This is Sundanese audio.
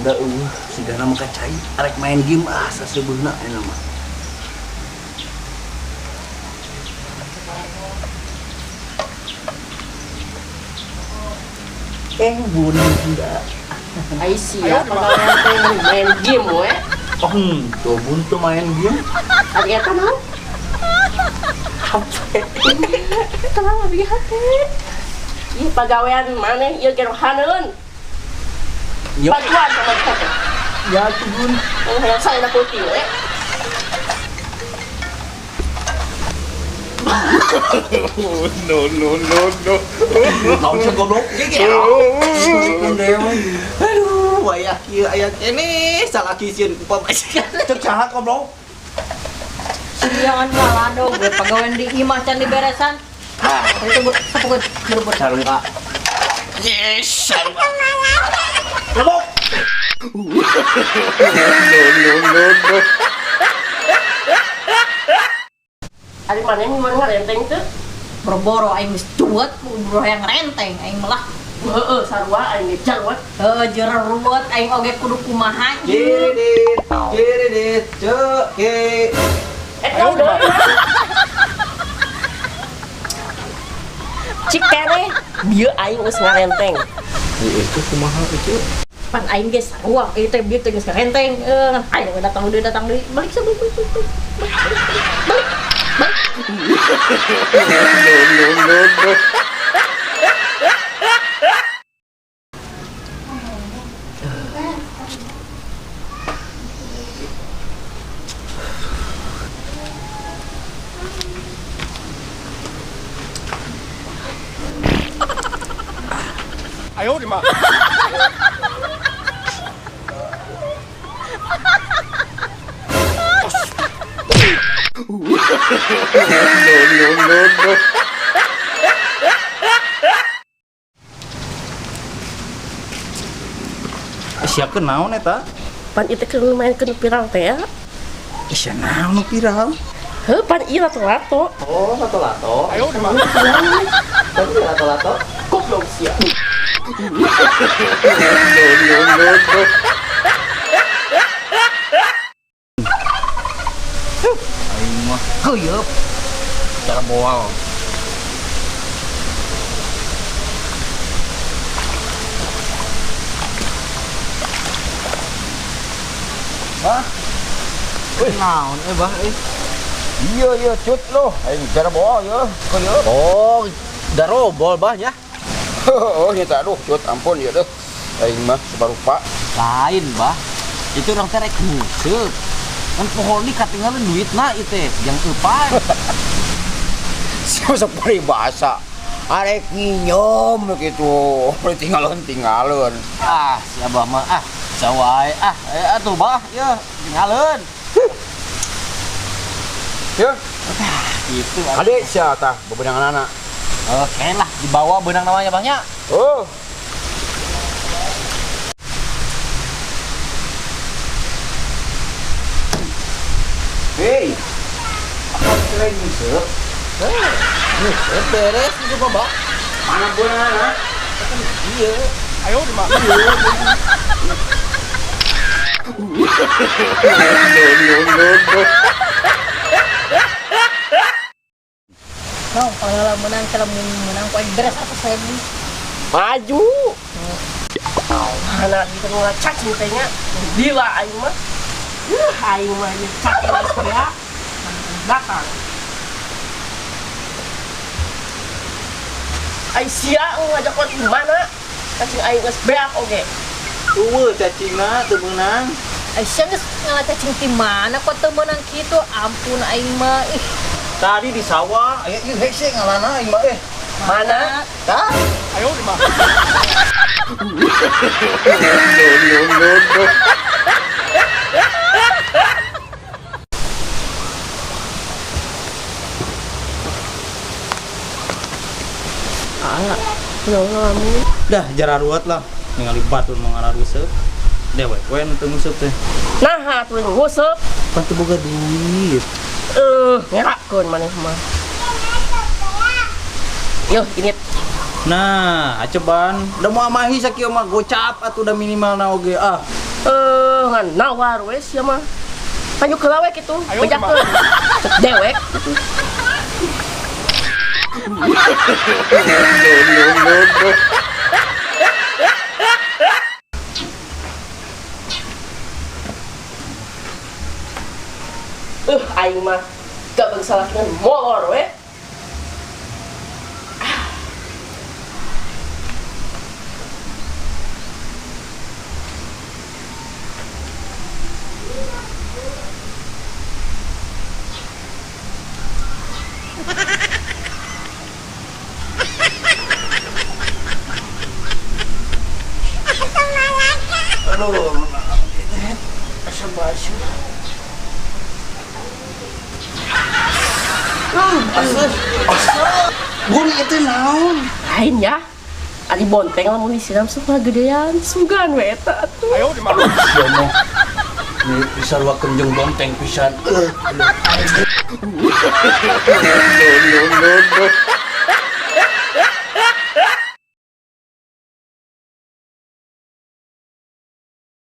Bunda eueuh sigana mah kacai arek main game ah saseubeuna ayeuna mah. Eh bunda. Ai sia pagawean teh main game we. Oh, tuh bun tuh main game. Ari eta naon? HP. Kenapa beli HP? Ieu pagawean maneh ieu gerohaneun. Yo. Bantuan sama kita teh. Ya tuh bun. Oh, hayang saya nak putih we. No, no, no, no. Naon sih goblok? Aduh, wayah kieu aya keneh salaki sieun ku pamajikan. Cek saha goblok? Siangan ngalado gue pagawean di imah can diberesan. Ah, itu sepukut buru-buru. Sarua. Yes, sarua. Goblok. No, no, no, no. Ari maneh mun ngarenteng teu? Boro-boro aing geus cuet, boro hayang renteng aing melah. Heeh, sarua aing ge jaruat. Heuh, jereruet aing oge kudu kumaha ieu. Jiridit, jiridit, cek ke. Eh, naon deui? Cik keneh, bieu aing geus ngarenteng. Itu kumaha itu? Pan aing ge sarua ieu teh bieu teh geus ngarenteng. Aing we datang deui balik sebelum balik balik balik. Balik. No, no, no, no. Ayo, Rima. No, no, no, no. Siapkeun naon eta? Pan ieu teh keur maenkeun viral teh ya. Sia naon nu viral? Heuh, pan ieu lato-lato. Oh, lato-lato. Ayo, Rima. Tapi lato-lato. Goblok sia. No, no, no, no. Aing mah keuyeup. Cara boal. Bah. Wih, naon bah euy? Iya, iya, cut loh. Aing cara boal ya. Keuyeup. Oh, darobol bah ya. Oh, nyata aduh, cut ampun ya deh. Aing mah sebarupa. Lain bah. Itu orang teh rek nguseup. Kan pohon di katinggalan duitna ieu teh, yang eupan. Siapa sok paribasa. Arek nginyom gitu. Tinggalan-tinggalan. Ah, si abah mah ah, sawae ah, atuh bah, ya tinggalin. Ya. Gitu. Adik sia tah bebenangan anak. Oke lah, dibawa benang namanya bangnya. Oh. Hei, apa keren nguseup? Nguseup beres gitu mah, Bang. Mana benang anak? Iya. Ayo, Rima. No, no, no, no. No, kalau menang kalau menang ku aing beres 100.000. Maju. Mana kita ngala cacing teh nya. Gila aing mah. Aing mah ieu cacing geus beak. Datang. Ai sia ngajak di mana? Cacing aing geus beak oge. Eueuh cacingna teu meunang. Ai sia geus ngala cacing ti mana kok teu meunang kitu? Ampun aing mah. Ih. Tadi di sawah, aya ieu hese ngalana aing mah eh. Mana? Tah? Ayo, Rima. No, no, no, no. Ala, naon ngalamun? Dah jararuat lah, ningali batur mah ngararuseuk. Dewek we nu teu nguseup teh. Naha atuh nguseup? Pan teu boga duit. Ngerakeun maneh mah. Yuh, ini. Nah, aceban, udah mau amahi sakieu mah gocap atuh udah minimal na oge ah. Eh, ngan nawar we sia mah. Panjuk heula we kitu, bejakeun. Cek dewek kitu. Aing mah gak bangsa laki ngan molor we. Aduh, asa basi. Bun itu naon? Lain ya. Ari bonteng lamun disiram sok ngagedean, sugan we eta atuh. Aduh, sia mah. Ini disaruakeun jeung bonteng pisan. No, no, no, no.